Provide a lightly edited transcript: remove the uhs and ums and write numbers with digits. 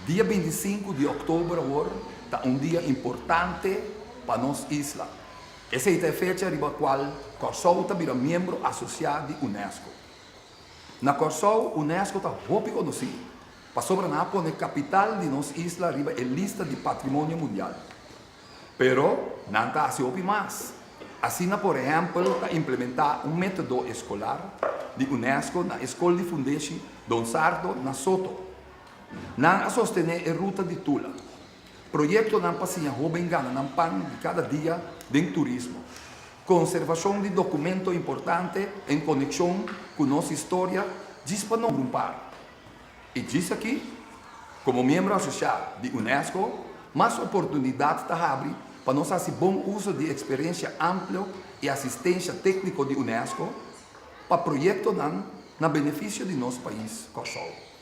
Dia 25 di òktober awor ta un dia importante pa nos isla. Esei ta e fecha riba kual Kòrsou ta bira miembro asosiá di UNESCO. Na Kòrsou UNESCO ta hopi konosí pasobra nan a pone kapital di nos isla riba e lista di patrimonio mundial. Pero nan ta hasi hopi mas. Asina por ehèmpel ta implementá un método eskolar di UNESCO na e skol di fundeshi Don Sardo na Soto. Nan a sostené e ruta di Tula. Proyektonan pa siña hóben gana nan pan di kada dia den turismo. Konservashon di dokumento importante en konekshon ku nos historia djis pa nombra un par. I djis aki, komo miembro asosiá di UNESCO, mas oportunidat ta habri pa nos hasi bon uso di eksperensia amplio i asistensia tékniko di UNESCO pa proyektonan na benefisio di nos pais Kòrsou.